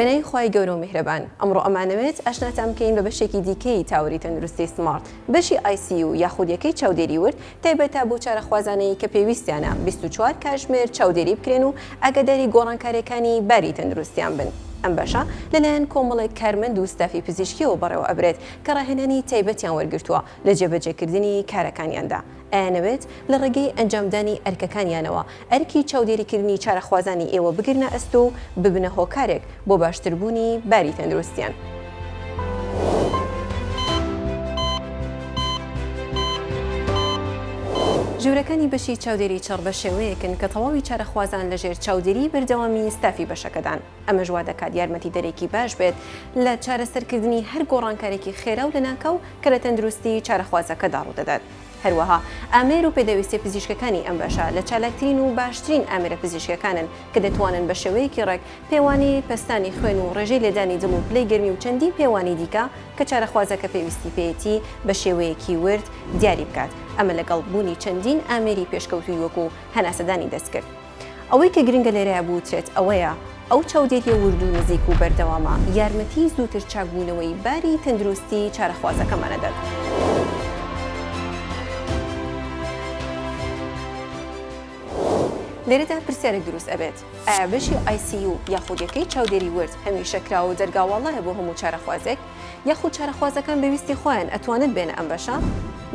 بەناوی خوای گەورە و میهرەبان ئەمڕۆ ئەمانەوێت ئاشناتان بکەین بە بەشێکی دیکەی تاوەری تەندروستی سمارت، بەشی ICU یاخود یەکەی چاودێری ورد تایبەتە بەو چارەخوازانەی کە پێویستیانە 24 کاتژمێر چاودێری بکرێن و ئاگاداری گۆڕانکاریەکانی باری تەندروستیان بن. ئەم بەشە لەلایەن کۆمەڵێک کارمەند و ستافی پزیشکیەوە بەڕێوەئەبرێت کە ڕاهێنانی تایبەتیان وەرگرتووە لە جێبەجێکردنی کارەکانیاندا. ئەیانەوێت لە ڕێگەی ئەنجامدانی ئەرکەکانیانەوە ئەرکی چاودێریکردنی چارەخوازانی ئێوە بگرنە ئەستۆ و ببنە هۆکارێک بۆ باشتربوونی باری تەندروستیان. ژوورەکانی بەشی چاودێری چڕ بە شێوەیەکن کە تەواوی چارەخوازان لەژێر چاودێریی بەردەوامی ستافی بەشەکەدان. ئەمەش وا دەکات یارمەتیدەرێکی باش بێت لە چارەسەرکردنی هەر گۆڕانکارێکی خێرا و لەناکاو کە لە تەندروستی چارەخوازەکەدا ڕوودەدات. هەروەها ئامێر و پێداویستیە پزیشکەکانی ئەم بەشە لە چالاکترین و باشترین ئامێرە پزیشکیەکانن کە دەتوانن بە شێوەیەکی ڕێک پێوانی پەستانی خوێن و ڕێژەی لێدانی دڵ و پلەی گەرمی و چەندین پێوانی دیکە کە چارەخوازەکە پێویستی پێیەتی بە شێوەیەکی ورد دیاری بکات ئەمە لەگەڵ بوونی چەندین ئامێری پێشکەوتووی وەکو هەناسەدانی دەستکرد. ئەوەی کە گرنگە لێرەیا بوترێت ئەوەیە، ئەو چاودێریە ورد و نزیک و بەردەوامە یارمەتی زووتر چاکبوونەوەی باری تەندروستی چارەخوازەکەمان ئەدات. لێرەدا پرسیارێک دروست ئەبێت، ئایا بەشی ICU یاخود یەکەی چاودێری ورد هەمیشە کراوە و دەرگا واڵایە بۆ هەموو چارەخوازێک؟ یاخود چارەخوازەکان بە ویستی خۆیان ئەتوانن بێنە ئەم بەشە؟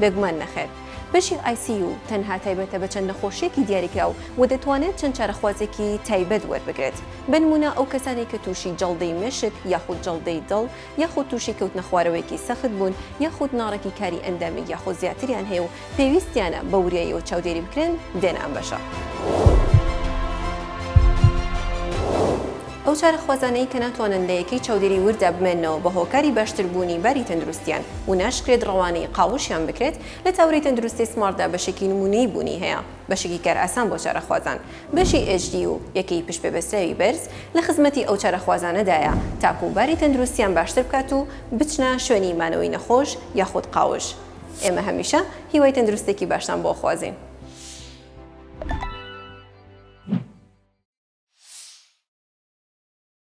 بێگومان نەخێر. بەشی ICU تەنها تایبەتە بە چەند نەخۆشییەکی دیاریکراو و دەتوانێت چەند چارەخوازێکی تایبەت وەربگرێت. بە نموونە ئەو کەسانەی کە تووشی جەڵدەی مێشک یاخود جەڵدەی دڵ یاخود تووشی کەوتنەخوارەوەیەکی سەخت بوون یاخود ناڕێکی کاری ئەندامێک یاخود زیاتریان هەیە و پێویستیانە بە وریاییەوە چاودێری بکرێن دێنە ئەم بەشە. ئەو چارەخوازانەی کە ناتوانن لە یەکەی چاودێری ورددا بمێننەوە بە هۆکاری باشتربوونی باری تەندروستیان و ناشکرێت ڕەوانەی قاوشیان بکرێت، لە تاوەری تەندروستی سمارتدا بەشێکی نموونەیی بوونی هەیە، بەشێکی کارئاسان بۆ چارەخوازان، بەشی HDU، یەکەی پشتپێبەستراوی بەرز، لە خزمەتی ئەو چارەخوازانەدایە تاکوو باری تەندروستیان باشتر بکات و بچنە شوێنی مانەوەی نەخۆش یاخود قاوش. ئێمە هەمیشە هیوای تەندروستێکی باشتان بۆ ئەخوازین.